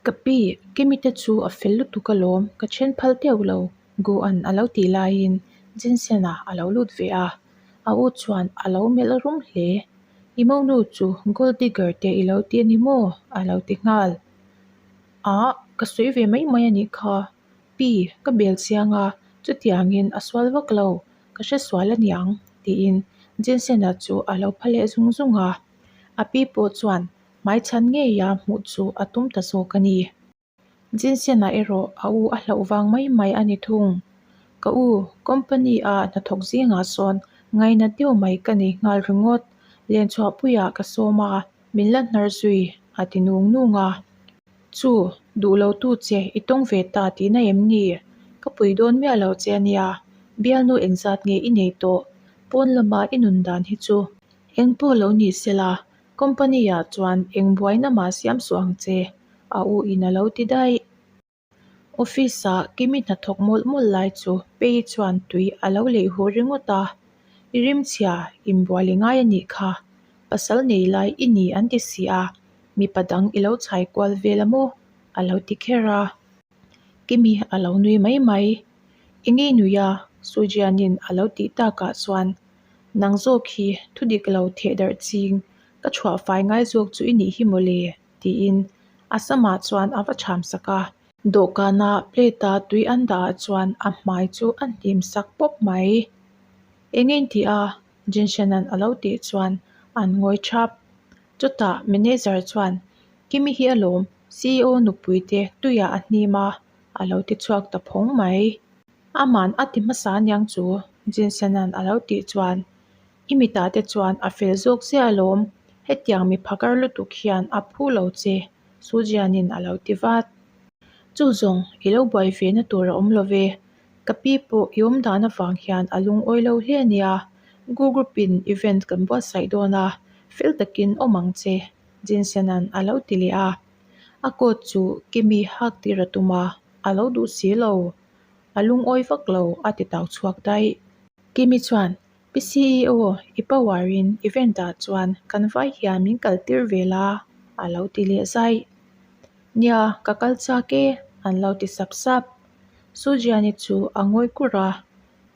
Ka pi, Kimi te chu a fel lutuk alawm, ka then phal teuh lo, Gu-a'n a lo tih laiin Jinsen-a a lo lut ve a, a u chuan a lo melh rum hle. I monu chu gold digger te i lo ti a ni maw? a lo ti nghal. Ah, ka sawi ve mai mai a nih kha. Pi, ka bel chiang a, chutiangin a sual vak lo, ka hre sual a niang, tiin Jinsen-a chu a lo pha leh zung zung a. A pi pawh chuan hmaichhan ngeia hmuh chu a tum ta zawk a ni. Jinsen-a erawh a u a hlauh vang mai mai a ni thung. Ka u, company-a hnathawk zingah sawn ngaina deuh mai ka nei nghal ringawt, Lenchhuahpuiah ka sawm a, min la hnar zui, a ti nung nung a. Chu, duh lo tu che i tawng ve ta tihna em ni? Ka pui dawn miah lo che a nia, bialnu engzat nge i nei tawh? Pawn lama i nun dan hi chu eng pawh lo ni sela, company-ah chuan eng buaina mah siam suh ang che, a u in a lo ti daih. Office-ah Kimi hnathawk mawlh mawlh lai chu Pei chuan tui a lo leih huh ringawt a, I rimchhia inbual i ngai a nih kha, pasal nei lai i ni an ti si a, mipa dang i lo chhai kual vel a maw? a lo ti kher a. Kimi a lo nui mai mai. I ngei nui a, Sujianin a lo tih takah chuan nang zawk hi thu dik lo theh darh ching ka chhuah fai ngai zawk chu i nih hi mawle. tiin a samah chuan a va chham sak a. Dawhkana plate a tui an dah ah chuan a hmai chu a hnim sak pawp mai. Eng nge tih a? Jinshan-a'n a lo tih chuan an ngawi thap. Chutah manager chuan Kimi hi alawm ceo nupui te tuiah a hnim a a lo ti chhuak ta phawng mai. Aman a ti hmasa aniang chu Jinshan-a'n a lo tih chuan I mitah te chuan a fel zawk ziah alawm, hetiang mi phakar lutuk hian a phu lo che, Sujianin a lo ti vat. Chu zawng, i lo buai ve na tur a awm lo ve, ka pi pawh i awm dan avang hian a lungawi lo hle a nia, Gu Group in event kan buatsaih dawn a, fel takin awm ang che, Jinsena'n a lo ti leh a. A coat chu Kimi hak tir a tum a, a lo duh si lo. A lungawi vak lo a ti tau chhuak daih. Kimi chuan Pi ceo, i power in event ah chuan kan vai hian min kal tir ve la a lo ti leh zai. Nia, ka kal chak e an lo ti sap sap. Sujiani chu a ngawi kur a,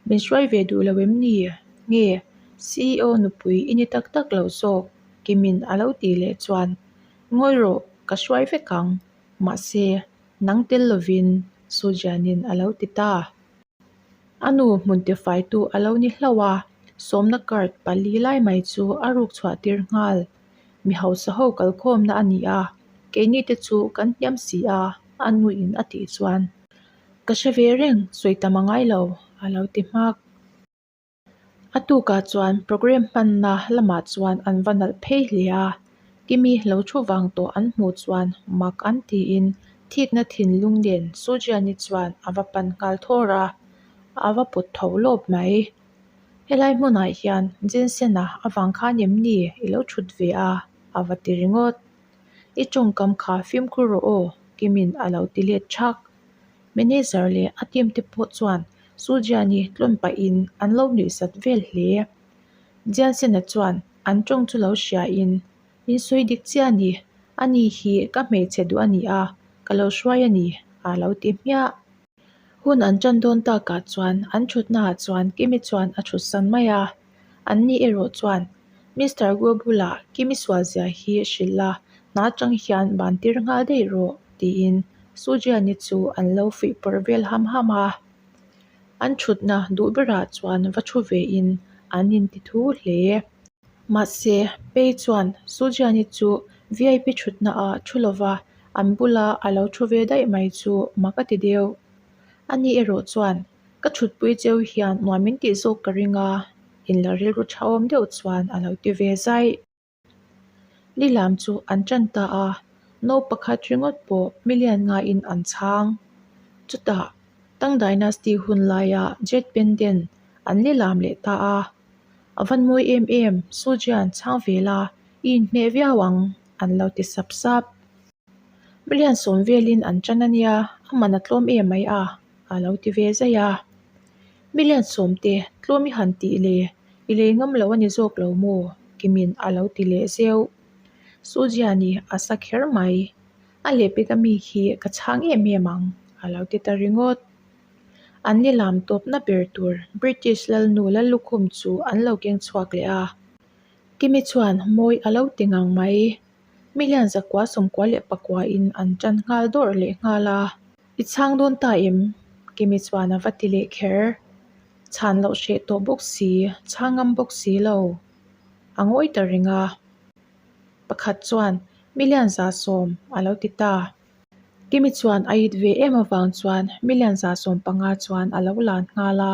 Min hruai ve duh lo em ni? Nge, ceo nupui i ni tak tak lo zawk Kimin a lo tih leh chuan, Ngawi rawh, ka hruai vek ang. Mahse, nang tel lovin Sujianin a lo ti ta. A nu hmun tifaitu a lo ni hlauh a, sawmna card pali lai mai chu a ruk chhuah tir nghal. Mi hausa ho kalkhawmna a ni a, keini te chu kan hniam si a, a nuin a tih chuan ka hre ve reng sawi tam a ngai lo a lo ti hmak. A tukah chuan programme hmanna lamah chuan an va nalh phei hle a, Kimi lo thu vang tawh an hmuh chuan mak an tiin thikna thinlung nen Sujiani chuan a va pan nghal thawr a, a va put tho lawp mai. Helai hmunah hian Jinsena avang khan em ni i lo thut ve a? a va ti ringawt. I tawngkam kha fimkhur rawh aw Kimi'n a lo ti let thak. Manager leh a team te pawh chuan Sujiani tlawn pahin an lo nuihsat vel hle. Jiansena chuan an tawng chu lo hriain, In sawi dik chiah a ni, ani hi ka hmeichhe duh a ni a, ka lo hruai a ni, a lo ti hmiah. Hun an tan dawn takah chuan an thutnaah chuan Kimi chuan a thutsan mai a, anni erawh chuan Mister Guo bulah Kimi sualzia hi hrilh la, hna atang hian ban tir nghal daih rawh, tiin Sujiani chu an lo fuih pawrh vel ham ham a. An thutna duh berah chuan va thu vein an inti thu hle. Mahse, Pei chuan Sujiani chu vip thutna ah thu lova an bula a lo thu ve daih mai chu mak a ti deuh. Ani erawh chuan, Ka thutpui cheu hian nuam min tih zawk ka ring a, inla rilru thahawm deuh chuan a lo ti ve zai. Lilam chu an tan ta a, no pakhat ringawt pawh million ngaiin an chhang. Chutah Tang Dynasty hun laia Jade Pendant an lilam leh ta a, A van mawi em em, Sujian chhang ve la, i inhmeh viau ang an lo ti sap sap. Million sawm velin an tan a nia, a man a tlawm em mai a, a lo ti ve zaih a. Million sawmte tlawm i han tih le, i lei ngam lo a ni zawk lo maw? Kimin a lo ti leh zeuh. Sujiani a sa kher mai. A lehpek ami hi ka chhang em em ang, a lo ti ta ringawt. An ni lam tawpna ber tur British Lalnu Lallukhum chu an lo keng chhuak leh a. Kimi chuan mawi a lo ti ngang mai. Million zakua sawmkua leh pakua in an tan nghal dawrh leh nghal a. I chhang dawn ta em? Kimi chuan a va ti leh kher. Chhan loh hreh tawh bawk si, chhang ngam bawk si lo. A ngawi ta reng a. Pakhat chuan million 110 a lo ti ta. Kimi chuan a it ve em avang chuan million 115 chuan a lo lan nghal a.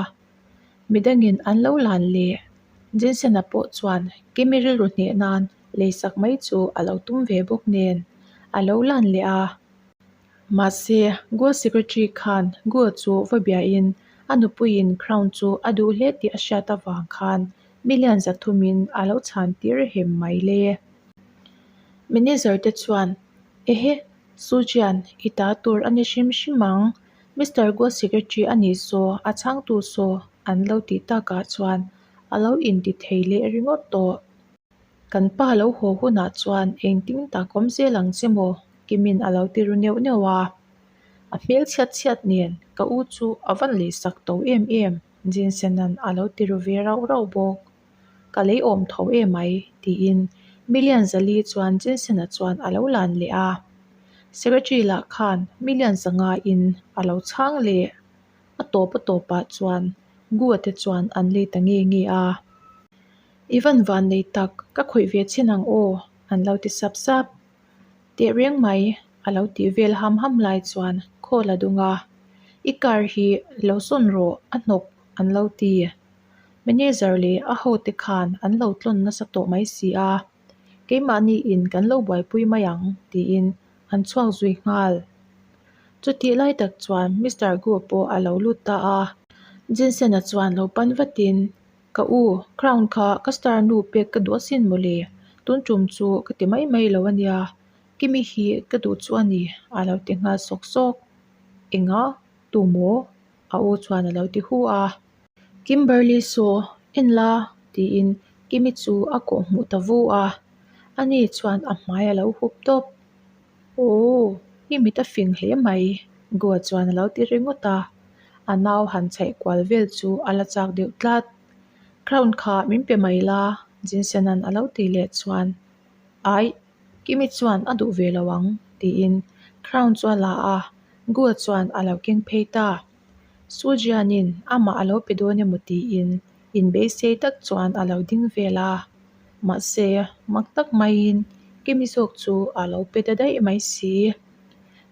Midangin an lo lan leh. Jensen-a pawh chuan Kimi rilru hneh nan leisak mai chu a lo tum ve bawk nen a lo lan leh a. Mahse, Goa Secretary khan Goa chu va biain a nupuiin Crown chu a duh hle tih a hriat avang khan million zathumin a lo chhan tir hem mai le. Manager te chuan, Ehe, Sujian, i ta tur a ni hrim hrim ang. Mister Goa Secretary a nih saw, a chhangtu saw an lo tih takah chuan a lo inti thei leh ringawt tawh. Kan pa lo haw hunah chuan engtin tak awm zel ang che maw? Kimin a lo ti ru neuh neuh a. A hmel chhiat chhiat nen ka u chu a van leisak to em em, Jinsena'n a lo ti ru ve rauh rauh bawk. Ka lei awm tho emai, tiin million 400 chuan Jinsena chuan a lo lan leh a. Secretary lah khan million 500 in a lo chhang leh. A tawp a tawpah chuan Gua te chuan an lei ta nge nge a. I van van nei tak, ka khawih ve chin ang aw, an lo ti sap sap. Teh reng mai, a lo tih vel ham ham lai chuan call a dung a, I car hi lo sawn rawh, a hnawk, an lo ti. Manager leh a hote khan an lo tlawn nasa tawh mai si a, keimahni in kan lo buaipui mai ang, tiin an chhuak zui nghal. Chutih lai tak chuan Mister Gu pawh a lo lut ta a, Jensen-a chuan lo pan vatin, Ka u, crown kha ka star nu pek ka duh asin mawle, tun tum chu ka ti mai mai lo ania, Kimi hi ka duh chu a ni a lo ti nghal sawk sawk. Enga? Tu maw? A u chuan a lo ti hu a. Kimberly saw, en la tiin Kimi chu a kawh hmuh ta vu a, ani chuan a hmai a lo hup tawp. Aw, i mit a fing hle mai, Goa chuan a lo ti ringawt a. A nau han chhaih kual vel chu a la chak deuh tlat. Crown kha min pe mai la, Jinsena'n a lo ti leh chuan, Aih, Kimi chuan a duh ve lo ang, tiin Crown chu a la a, Goa chuan a lo keng phei ta. Sujianin amah a lo pe dawn emaw tiin inbeisei tak chuan a lo ding vel a. Mahse, mak tak maiin Kimi zawk chu a lo pe ta daih mai si.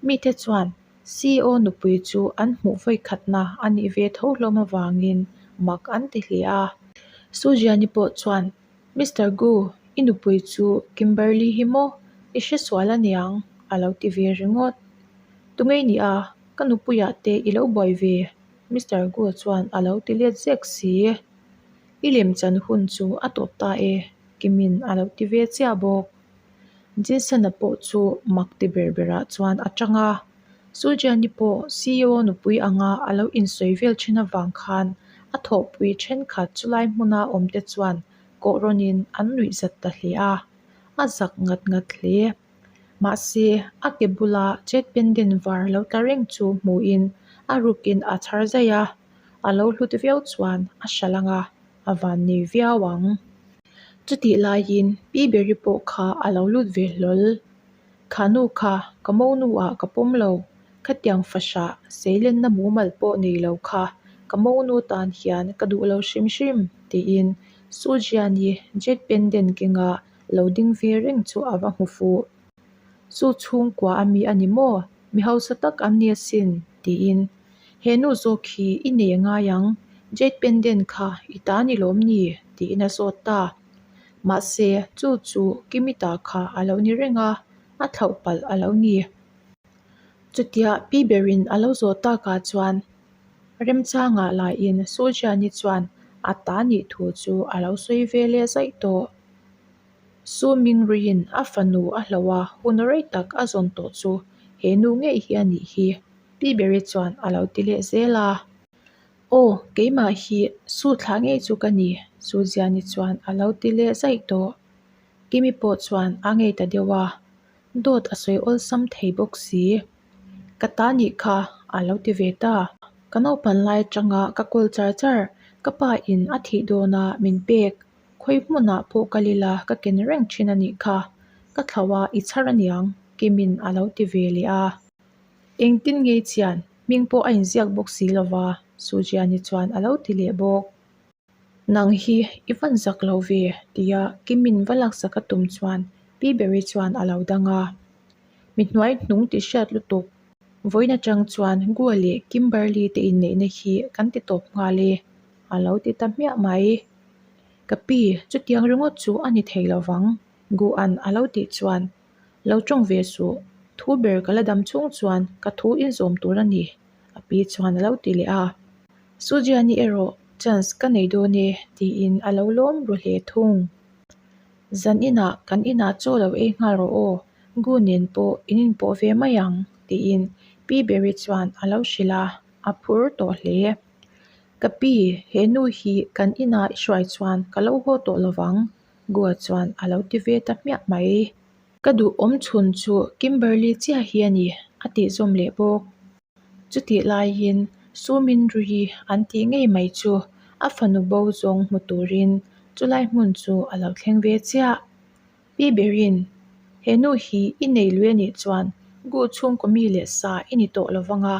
Mite chuan CEO nupui chu an hmuh vawi khatna a nih ve tho hlawm avangin mak an ti hle a. Sujiani pawh chuan, Mister Gu, i nupui chu Kimberly hi maw? I hre sual aniang, a lo ti ve ringawt. Tungei nia, ka nupuiah te i lo buai ve, Mister Gu chuan a lo ti let zek si. I lemchan hun chu a tawp ta e, Kimin a lo ti ve chiah bawk. Jason-a pawh chu mak ti ber berah chuan a tang a, Sujiani pawh CEO nupui anga a lo insawi vel thin avang khan a thawhpui thenkhat chulai hmuna awmte chuan kawhrawnin an nuih zat ta hle a, a zak ngat ngat hle. Mahse, a ke bula jet pendant var lo tla reng chu hmuhin a rukin a chhar zaih a, a lo hlut viau chuan a hral ang a, a van nei viau ang. Chutih laiin Pi Beri pawh kha a lo lut ve hlawl. Kha nu kha ka monu ah ka pawm lo, khatiang fahrah seilenna mumal pawh nei lo kha ka monu tan hian ka duh lo hrim hrim tiin Sujiani jet pendant kenga lo ding ve reng chu a va hmu fuh. Chu chhungkua a mi a ni maw? Mi hausa tak an ni asin, tiin. He nu zawk hi i nei ngai ang, Jade pendant kha i ta ni lawm ni? tiin a zawt ta. Mahse, chu chu Kimita kha a lo ni reng a, a thlauh palh a lo ni. Chutia Pi berin a lo zawh takah chuan remchangah laiin Sujiani chuan a ta nih thu chu a lo sawi ve leh zaih tawh. Su Mingruiin a fanu a hloh a, hun rei tak a zawn tawh chu he nu ngei hi a nih hi, Pi Beri chuan a lo ti leh zel a. Aw, keimah hi Su thlah ngei chu ka ni, Su Ziani chuan a lo ti leh zaih tawh. Kimi pawh chuan a ngei ta deuh a. Dawt a sawi awlsam thei bawk si. Ka ta nih kha a lo ti ve ta. Ka naupan lai atanga ka kawl char char, ka pa in a thih dawna min pek, khawi hmunah pawh kal ila ka ken reng thin a nih kha. Ka thlauh a i chhar aniang, Kimin a lo ti ve leh a. Engtin ngei chian, hming pawh a inziak bawk si lova, Sujiani chuan a lo ti leh bawk. Nang hi i van zak lo ve tia Kimin va laksak a tum chuan Pi Berry chuan a lo dang a. Mi hnuai hnung tih hriat lutuk. Vawiin atang chuan Gua leh Kimberly te inneihna hi kan ti tawp nghal e a lo ti ta hmiah mai. Ka pi, chutiang ringawt chu a ni thei lovang Gua'n a lo tih chuan lo tawng ve suh, thu ber ka la dam chhung chuan ka thu inzawm tur a ni a pi chuan a lo ti leh a. Sujiani erawh chance ka nei dawn e tiin a lo lawm ru hle thung. Zan inah kan inah chaw lo ei nghal rawh aw, Gu nen pawh in inpawh ve mai ang tiin Pi Berry chuan a lo hrilh a, a phur tawh hle. Ka pi, he nu hi kan inah i hruai chuan ka lo haw tawh lovang Gua chuan a lo ti ve ta hmiah mai. Ka duh awm chhun chu Kimberly chiah hi a ni a tih zawm leh bawk. Chutih laiin Sumin Rui an tih ngei mai chu a fanu bo zawng hmu turin chulai hmun chu a lo thleng ve chiah. Pi Berin, He nu hi i nei lui a nih chuan Gu chhungkaw mi leh sa i ni tawh lo vang a,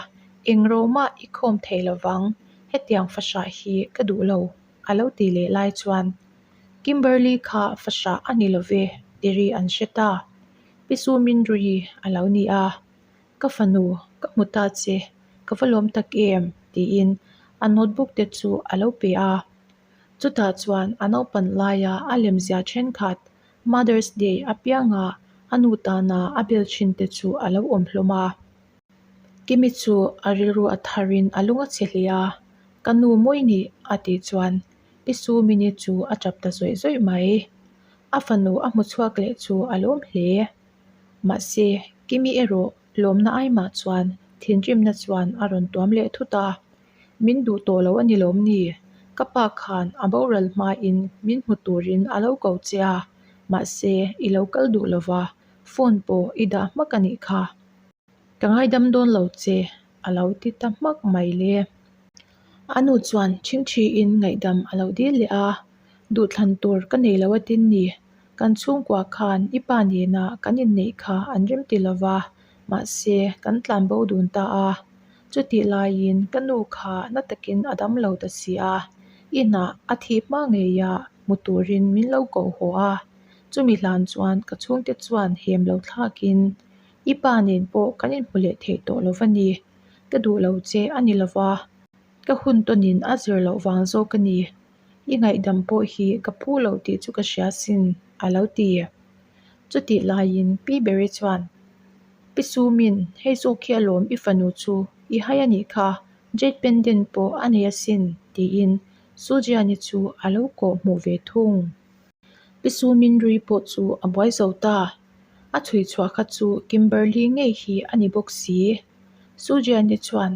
eng ro mah i khawm thei lo vang, hetiang fahrah hi ka duh lo, a lo ti leh lai chuan Kimberly kha fahrah a ni lo ve tiri an hre ta. Pi Sumin Rui a lo ni a. Ka fanu, ka hmu ta che, ka va lawm tak em? tiin a notebook te chu a lo pe a. Chutah chuan a naupan laia a lemzia thenkhat Mother's Day apianga a nu tana a bel thin te chu a lo awm hlawm a. Kimi chu a rilru a tharin a lung a chhe hle a, Ka nu mawi nih a tih chuan Pi Sumini chu a tap ta zawih zawih mai. A fanu a hmu chhuak leh chu a lawm hle. Mahse, Kimi erawh lawmna aimah chuan thinrimna chuan a rawn tuam leh thut a, Min duh tawh lo a ni lawm ni? Ka pa khan a boral hmain min hmu turin a lo ko che a, mahse i lo kal duh lo va, phone pawh i dah hmak a nih kha. Ka ngaidam dawn lo che a lo ti ta hmak mai le. A nu chuan ṭhingṭhiin ngaihdam a lo dil leh a, Duhthlan tur ka nei lo a tin ni. Kan chhungkua khan i pa nena kan inneih kha an rem ti lo va, mahse kan tlan bo dun ta a. Chutih laiin ka nu kha na takin a dam lo ta si a, inah a thih hma ngeia hmu turin min lo koh haw a. Chumi hlan chuan ka chhungte chuan hem lo thlakin i pa nen pawh kan inhmu leh thei tawh lo va ni. Ka duh lo che a ni lo va, ka hun tawnin a zir loh vang zawk a ni. I ngaihdam pawh hi ka phu lo tih chu ka hria sin, a lo ti. Chutih laiin Pi Berry chuan, Pi Sumin, hei zawk hi alawm i fanu chu, i hai a nih kha, Jade pendant pawh a nei asin, tiin Sujiani chu a lo kawh hmuh ve thung. Pi Sumin Rui pawh chu a buai zo ta. A chhui chhuah kha chu Kimberly ngei hi a ni bawk si. Sujiani chuan,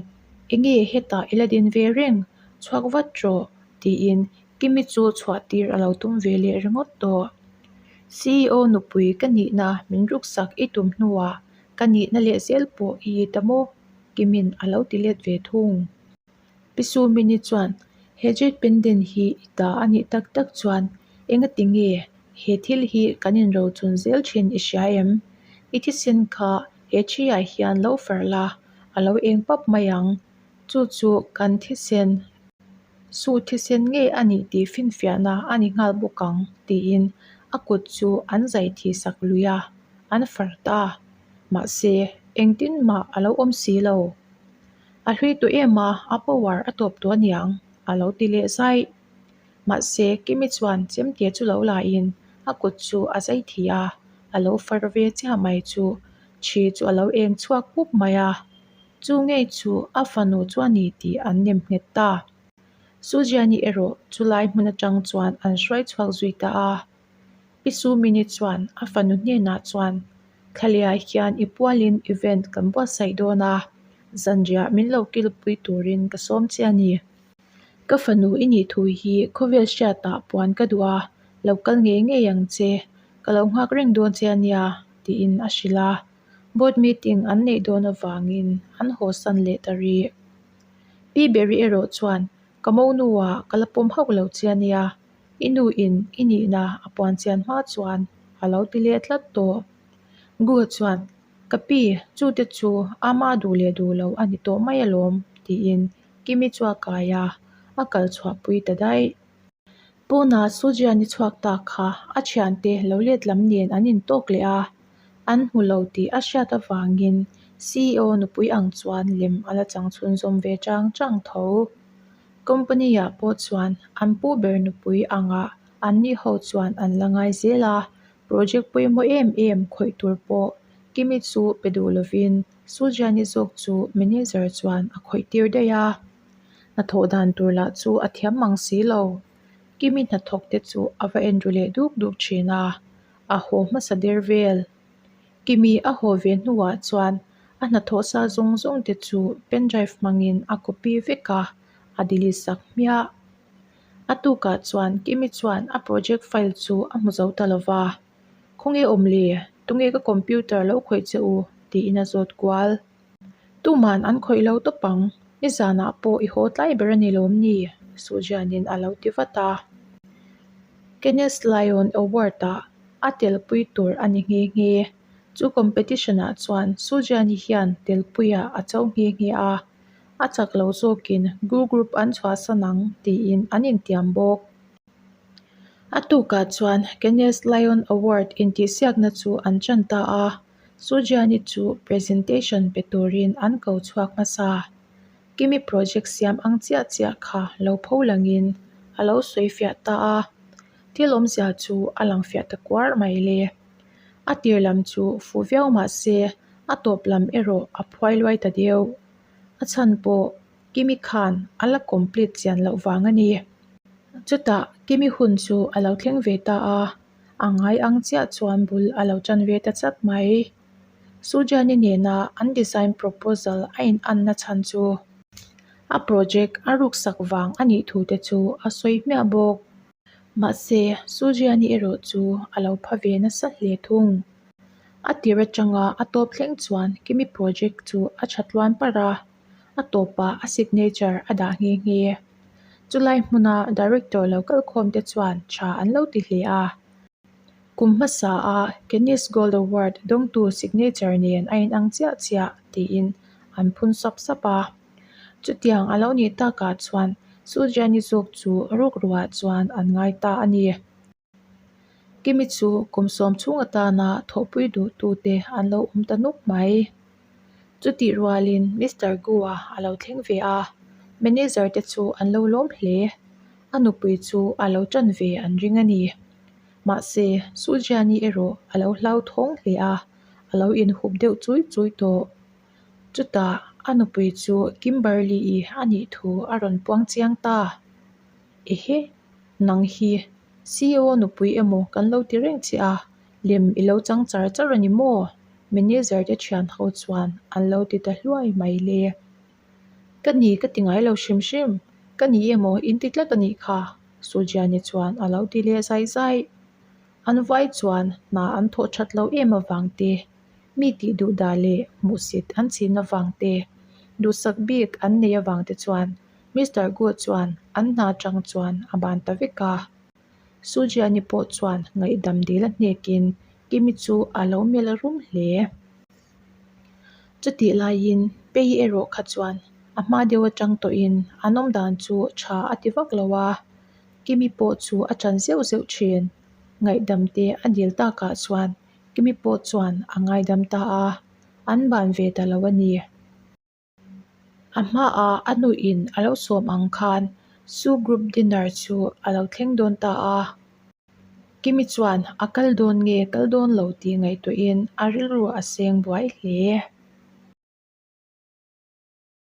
Enge hetah i la din ve reng, chhuak vat rawh, tiin Kimi chu chhuah tir a lo tum ve leh ringawt tawh. CEO nupui ka nihna min ruksak i tum hnuah ka nihna leh zel pawh i it a maw? Kimin a lo ti let ve thung. Pi Sumini chuan, He Jade pendant hi i ta a nih tak tak chuan engati nge he thil hi kan inrochun zel thin i hria em? I thisen kha he ṭhiah hian lo farh la, a lo eng pap mai ang. Chu chu kan thisen, suh thisen ngei a nih tih finfiahna a ni nghal bawk ang, tiin a kut chu an zai thih sak lui a, an farh ta. Mahse, engtin mah a lo awm si lo. A hlui tawh em a, a power a tawp tawh aniang, a lo ti leh zai. Mahse, Kimi chuan chemte chu lo lain a kut chu a zai thi a, a lo far ve chiah mai chu thi chu a lo eng chhuak pup mai a. Chu ngei chu a fanu chu a ni tih an nem nghet ta. Sujiani erawh chulai hmun atang chuan an hruai chhuak zui ta a. Pi Sumini chuan a fanu hnenah chuan, Thlalia hian i pualin event kan buatsaih dawn a, zanriah min lo kilpui turin ka sawm che a ni. Ka fanu i nih thu hi khawvel hriatah puan ka duh a, lo kal ngei ngei ang che, ka lo nghak reng dawn che a nia, tiin a hrilh a. Board meeting an neih dawn avangin an haw san leh ta rih. Pi Berry erawh chuan, Ka monu-ah ka la pawm hauh lo che a nia, i nu in i nihna a puan chian hma chuan a lo ti leh tlat tawh. Guha chuan, Ka pi, chute chu ama duh leh duh lo a ni tawh mai alawm, tiin Kimi chu a kai a, a kal chhuahpui ta daih. Pawnah Sujian i chhuak ta kha a thiante lo let lam nen an intawk leh a, an hmu lo tih a hriat avangin CEO nupui ang chuan lem a la chang chhunzawm ve chang chang tho. Company ah pawh chuan an pu ber nupui angah anni ho chuan an la ngai zel a, project pawimawh em em khawih tur pawh Kimi chu pe duh lovin Sujian-i zawk chu manager chuan a khawih tir daih a. Hnathawh dan tur lah chu a thiam mang si lo. Kimi hnathawk te chu a va en ru leh duk duk thin a, a haw hmasa der vel. Kimi a haw ve hnuah chuan a hnathawh sa zawng zawng te chu pen drive hmangin a copy vek a, a delete sak hmiah. A tukah chuan Kimi chuan a project file chu a hmu zo ta lo va, Khawnge awm le? Tunge ka computer lo khawih che u? tiin a zawt kual. Tuman an khawih lo tawp ang, nizanah pawh i haw tlai ber a ni lawm ni? Sujianin a lo ti vat a. Kenneth Lyon Award-ah a telpui tur a ni nghe nghe. Chu competition-ah chuan Sujiani hian telpuiah a cho nghe nghe a, a chak lo zawkin Gu Group an chhuahsan ang tiin an intiam bawk. A tukah chuan Kenneth Lyon Award intihsiakna chu an ṭan ta a. Sujiani chu presentation pe turin an ko chhuak hmasa. Kimi project siam ang chiah chiah kha lo pho langin a lo sawi fiah ta a, thil awmzia chu a lang fiah ta kuar mai le. A tir lam chu fuh viau mah se a tawp lam erawh a phuai luai ta deuh. A chhan pawh Kimi khan a la complete chian loh vang a ni. Chutah Kimi hun chu a lo thleng ve ta a. A ngai ang chiah chuan bul a lo tan ve ta chat mai. Sujani nena an design proposal a in anna chhan chu a project a ruksak vang a nih thu te chu a sawi hmiah bawk. Mahse, Sujani erawh chu a lo pha ve nasa hle thung. A tir atanga a tawp thleng chuan Kimi project chu a tha tluan parh a. A tawpah a signature a dah nghe nghe. Chulai hmuna director lo kalkhawm te chuan tha an lo ti hle a. Kum hmasa a Cannes Gold Award dawngtu signature nen a inang chiah chiah tiin an phun sap sap a. Chutiang a lo nih takah chuan Sujiani zawk chu rukruah chuan an ngai ta a ni. Kimi chu kum sawm chhung atana thawhpui duhtute an lo awm ta nuk mai. Chutih rualin Mister Gua a lo thleng ve a, manager te chu an lo lawm hle. A nupui chu a lo tan ve an ring a ni. Mahse, Sujiani erawh a lo hlauthawng hle a, a lo inhup deuh chui chui tawh. Chutah a nupui chu Kimberly-i a nih thu a rawn puang chiang ta. Ehe! Nang hi CEO nupui emaw kan lo ti reng che a, lem i lo chang char char a ni maw? Manager te thian ho chuan an lo ti ta hluai mai le. Ka ni ka ti ngai lo hrim hrim, ka ni emaw in ti tlat a nih kha, Sujiani chuan a lo ti leh zai zai. An vai chuan hna an thawh that lo em avang te, mi tih duh dah leh hmuhsit an chin avang te, duhsak bik an nei avang te chuan Mister Gu chuan an hna atang chuan a ban ta vek a. Sujiani pawh chuan ngaihdam dil a hnekin Kimi chu a lo melh rum hle. Chutih laiin Pei erawh kha chuan a hma deuh atang tawhin an awmdan chu tha a ti vak lo a, Kimi pawh chu a ṭan zeuh zeuh ṭhin. Ngaihdam te a dil takah chuan Kimi pawh chuan a ngaidam ta a, an ban ve ta lo a ni. A hmaah a nuin a lo sawm ang khan Su Group dinner chu a lo thleng dawn ta a. Kimi chuan a kal dawn nge kal dawn lo tih ngaihtuahin a rilru a seng buai hle.